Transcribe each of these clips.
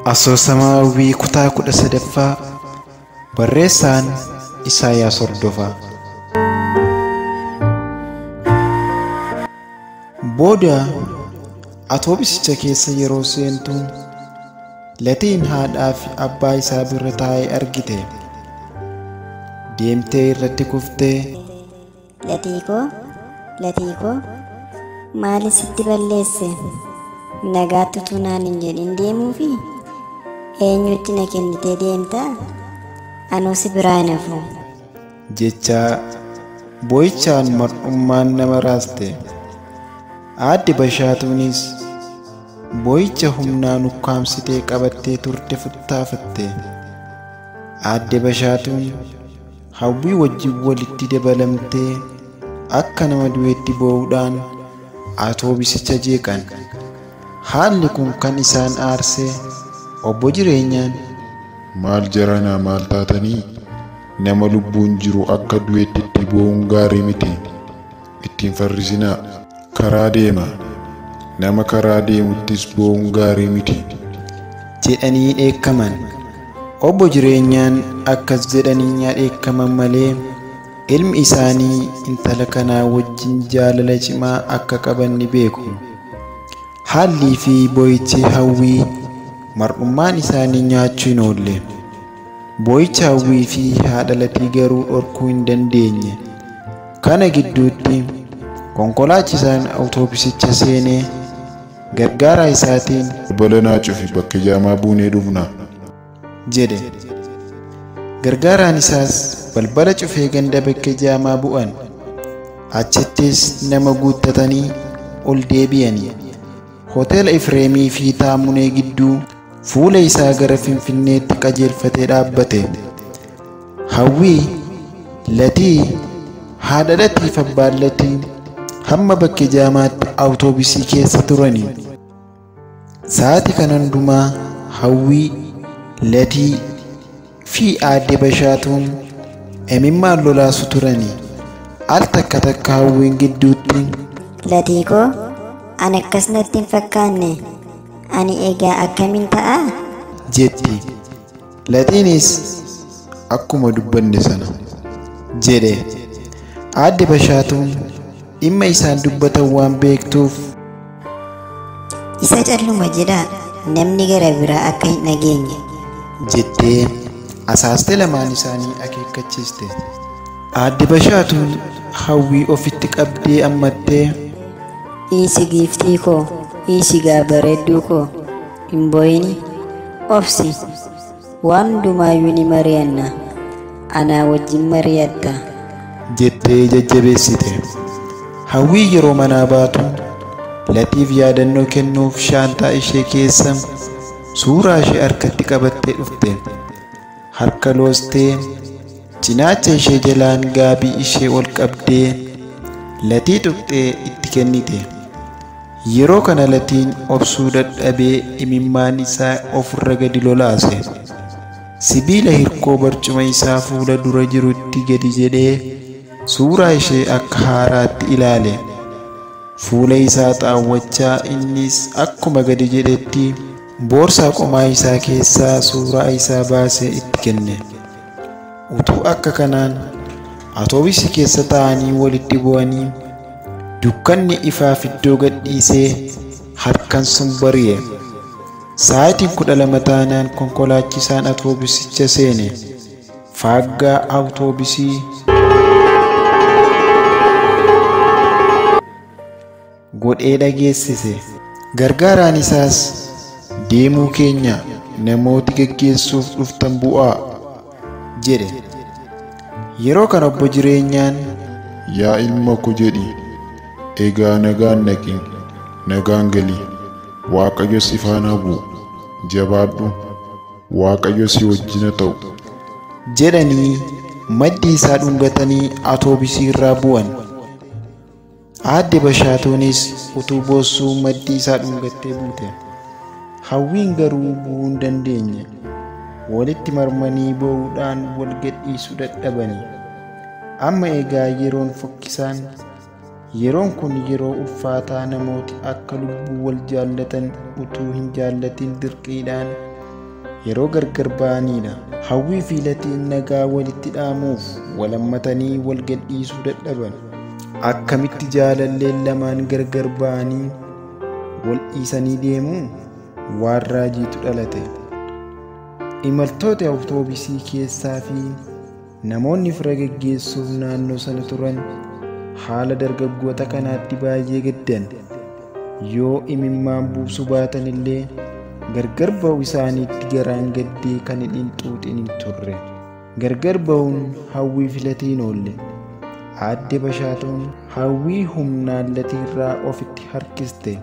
Asoosama Hawwii kutaa 13ffaa, barreessaan Isaayyaas Hordofaa. Booda atoobisicha keessa yeroo seentu Latiin haadhaa fi abbaa isaa bira taa'ee argite. Deemtee irratti kuftee, Latii koo, latii koo, maali sitti balleesse? Nagaatti utuu naan hin jedhin deemuufi? Eenyutti na kennitee deemtaa? Anoo si biraa hin hafu. jechaa boo'ichaan mar'ummaan nama raaste. Aadde Bashaatuunis boo'icha humnaan ukkaamsitee qabattee turte futtaafatte. Aadde Bashaatuun Hawwii wajjin walitti dabalamtee akka nama du'eetti boo'uudhaan atoobisicha jeeqan. Haalli kun kan isaan aarse obbo Jireenyaan, Maal jaranaa maal taatanii? Nama lubbuun jiru akka du'eetti itti boo'uun gaarii miti. Ittiin farrisinaa. Karaa deema. Nama karaa deemuttis boo'uun gaarii miti. jedhanii dheekkaman. Obbo Jireenyaan akkas jedhanii yaa dheekkaman malee ilmi isaanii intala kanaa wajjin jaalala cimaa akka qaban ni beeku. Haallii fi boo'ichi Hawwii mar'ummaan isaanii nyaachuu hin oolle. Boo'icha Hawwii fi haadha Latii garuu dhorkuu hin dandeenye. Kana gidduutti konkolaachisaan awutoobisicha seenee gargaaraa isaatiin, Balbala naa cufi, bakka jaamaa buunee dhufna. jedhe. Gargaaraan isaas balbala cufee ganda bakka jaamaa bu'an. Achittis nama guuttatanii ol deebi'anii. Hoteela Ifreemii fi Taamunee gidduu fuula isaa gara Finfinneetti qajeelfatee dhaabbate. Hawwii, Latii, haadha Latii fi abbaan Latii hamma bakka jaamaatti awutoobisii keessa turani. Sa'aatii kana hundumaa Hawwii, Latii fi aadde Bashaatuun imimmaan lolaasu turani. Al takka takka Hawwiin gidduutti, Latii koo, ani akkas natti hin fakkaanne. Ani egaa akkamiin ta'a? jetti. Latiinis Akkuma dubbanne sana. jedhe. Aadde Bashaatuun dhimma isaan dubbatan waan beektuuf, Isa calluma jedhaa, namni gara biraa akka hin dhageenye. jettee asaastee lamaan isaanii akeekkachiiste. Aadde Bashaatuun Hawwii ofitti qabdee ammattee, Dhiisi giiftii koo, dhiisi gaa bareedduu koo, hin boo'ini, obsi. Waan hundumaayyuu ni mari'anna. Anaa wajjin mari'atta. jettee jajjabeessite. Hawwii yeroo manaa baatu Latiif yaadannoo kennuuf shaantaa ishee keessa suuraa ishee harkatti qabattee dhufte. Harka loostee cinaacha ishee jalaan gaabii ishee ol qabdee Latii tuqxee itti kennite. Yeroo kana Latiin obsuu dadhabee imimmaan isaa ofirra gadi lolaase. Sibiila hirkoo barcuma isaa fuula dura jirutti gadi jedhee suuraa ishee akka haaraatti ilaale. Fuula isaa xaawwachaa innis akkuma gadi jedhetti boorsaa qomaa isaa keessaa suuraa isaa baasee itti kenne. Utuu akka kanaan atoobisii keessa taa'anii walitti bu'anii dukkanni ifaaf iddoo gadhiisee harkan sun bari'e. Sa'aatiin 12 taanaan konkolaachisaan atoobisicha seene. Faaggaa awutoobisii godhee dhageessise. Gargaaraan isaas, Deemuu keenya namooti geggeessuuf dhuftan bu'aa. jedhe. Yeroo kana obbo Jireenyaan, Yaa ilma ko jedhi. Egaa nagaan dhaqi. Nagaan gali. Waaqayyo si faana bu'u. Jabaadhu. Waaqayyo si wajjina ta'u. jedhanii maddii isaa dhungatanii atoobisii irraa bu'an. Aadde Bashaatuunis utuu boossuu maddii isaa dhungattee buute. Hawwiin garuu bu'uu hin dandeenye. Walitti marmanii boo'uudhaan wal gadhiisuu dadhabani. Amma egaa yeroon fokkisaan, Yeroon kun yeroo ulfaataa namooti akka lubbuu wal jaallatan utuu hin jaallatin dirqiidhaan yeroo gargar ba'aniidha. Hawwii fi Latiin nagaa walitti dhaamuuf walammatanii wal gadhiisuu dadhaban. Akkamitti jaalalleen lamaan gargar ba'anii wal dhiisanii deemuu? Waan raajiitu dhalate. Imaltoota awutoobisii keessaa fi namoonni fira geggeessuuf naannoo sana turan haala dargaggoota kanaatti baay'ee gaddan. Yoo imimmaan buusuu baatan illee gargar ba'uu isaaniitti garaan gaddee kan hin xuuxin hin turre. Gargar ba'uun Hawwii fi Latiin oolle. Aadde Bashaatuun Hawwii humnaan Latiirraa ofitti harkiste.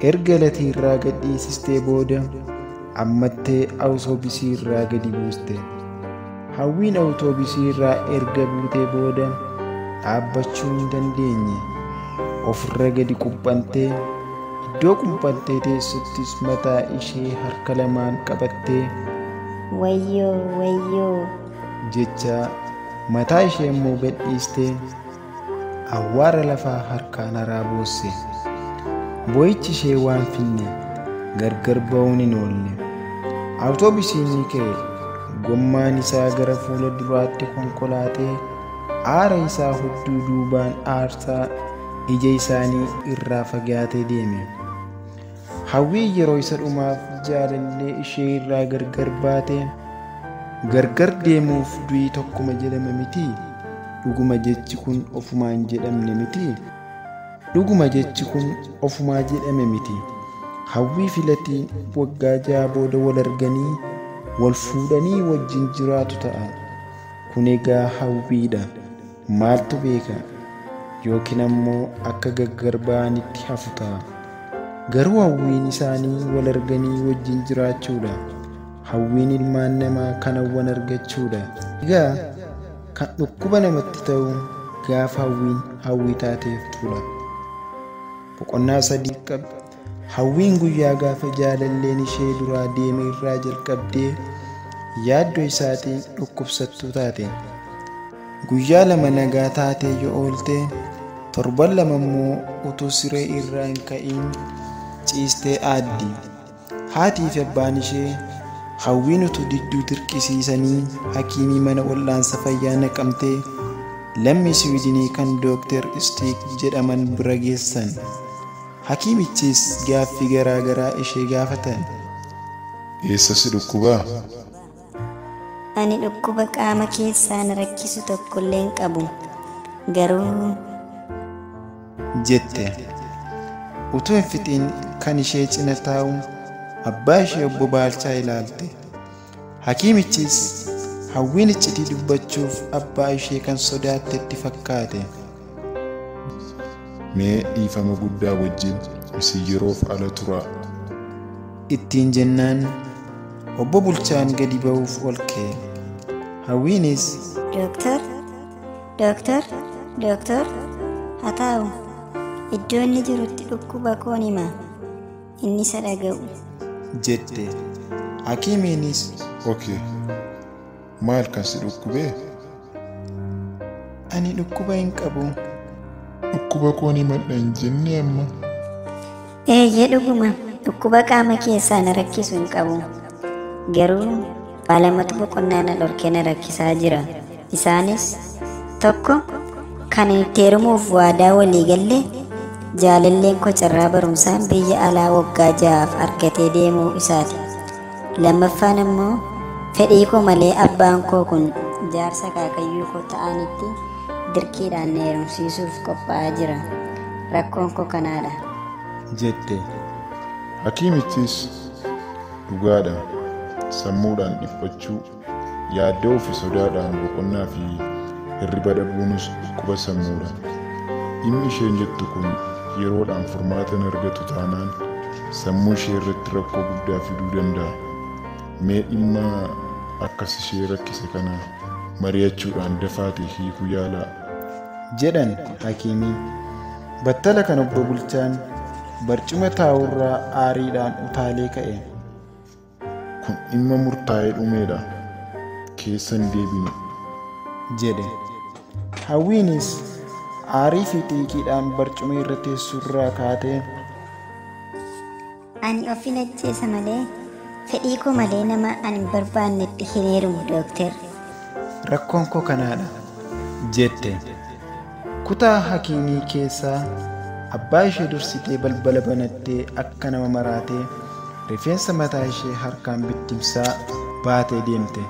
Erga Latiirraa gadhiisistee booda ammattee awutoobisii irraa gadi buuste. Hawwiin awutoobisii irraa erga buutee booda dhaabbachuu hin dandeenye. Ofirra gadi quphantee iddoo quphantee teessuttis mataa ishee harka lamaan qabattee Wayyoo wayyoo jechaa mataa ishee immoo gadhiistee awwaara lafaa harkaan haraa boosse. Boo'ichi ishee waan finne gargar ba'uun hin oolle. Awutoobisiin ni ka'e. Gommaan isaa gara fuula duraatti konkolaatee aara isaa hudduu duubaan aarsaa ija isaanii irraa fagaatee deeme. Hawwii yeroo isa dhumaaf jaalallee ishee irraa gargar baate gargar deemuuf du'i tokkuma jedhama miti. Dhuguma jechi kun ofumaan jedhamne miti. Dhuguma jechi kun ofumaa jedhame miti. Hawwii fi Latiin waggaa 6 booda wal arganii wal fuudhanii wajjin jiraatu ta'a. Kun egaa hawwiidha. Maaltu beeka? Yookiin ammoo akka gargar ba'anitti hafu ta'a. Garuu hawwiin isaanii wal arganii wajjin jiraachuudha. Hawwiin ilmaan namaa kan hawwan argachuudha. Egaa kan dhukkuba namatti ta'u gaafa hawwiin hawwii taateeftudha. Boqonnaa 3 qabdi. Hawwiin guyyaa gaafa jaalalleen ishee duraa deeme irraa jalqabdee yaaddoo isaatiin dhukkubsattuu taate. Guyyaa 2 nagaa taatee yoo oolte torban 2 immoo utuu siree irraa hin ka'iin ciistee aaddi. Haatii fi abbaan ishee Hawwiin utuu didduu dirqisiisanii hakiimii mana wal'aansa fayyaa naqamtee lammii Siwiidinii kan Dooktar Stiik jedhaman bira geessan. Hakiimichis gaaffii garaa garaa ishee gaafatan. Eessa si dhukkubaa? Ani dhukkuba qaama keessaa na rakkisu tokkollee hin qabu. Garuu jette. Utuu hin fixiin kan ishee cina taa'u abbaa ishee obbo Baalchaa ilaalte. Hakiimichis Hawwiin iccitii dubbachuuf abbaa ishee kan sodaattetti fakkaate. Mee dhiifama guddaa wajjin isin yeroof ala turaa. Ittiin jennaan obbo Bulchaan gadi ba'uuf ol ka'e. Hawwiinis Dooktar Dooktar Dooktar haa taa'u. Iddoo inni jirutti dhukkuba koon hima. Inni isa dhaga'u. jette. Hakiimiinis Okay. Maal kan si dhukkubee? Ani dhukkuba hin qabu. Dhukkuba koon himadha hin jenne amma. Eeyyee dhuguma dhukkuba qaama keessaa na rakkisu hin qabu. Garuu waa lamatu boqonnaa na dhorkee na rakkisaa jira. Isaanis tokko kan itti heerumuuf waadaa walii galle jaalalleen koo carraa barumsaan biyya alaa waggaa 6 argatee deemuu isaati. Lammaffaan immoo fedhii koo malee abbaan koo kun jaarsa kaakayyuu koo ta'anitti dirqiidhaan na heerumsiisuuf qophaa'aa jira. Rakkoon koo kanaadha. jette. Hakiimichis dhugaadha. Sammuudhaan dhiphachuu, yaaddoo fi sodaadhaan boqonnaa fi hirriba dhabuunis dhukkuba sammuudha. Dhimmi isheen jettu kun yeroodhaan furmaata hin argatu taanaan sammuu ishee irratti rakkoo guddaa fiduu danda'a. Mee dhimma akkas ishee rakkise kana mari'achuudhaan dafaatee hiikuu yaalaa. jedhan hakiimiin. Battala kan obbo Bulchaan barcuma taa'urraa aariidhaan utaalee ka'e. Kun dhimma murtaa'ee dhumeedha. Keessa hin deebinu. jedhe. Hawwiinis Aarii fi xiiqiidhaan barcuma irra teessurraa kaatee Ani ofin ajjeesa malee fedhii koo malee nama ani hin barbaannetti hin heerumu dookter. Rakkoon koo kanaadha jette. Kutaa hakiimii keessaa abbaa ishee dursitee balbala banattee akka nama maraatee rifeensa mataa ishee harkaan bittimsaa baatee deemte.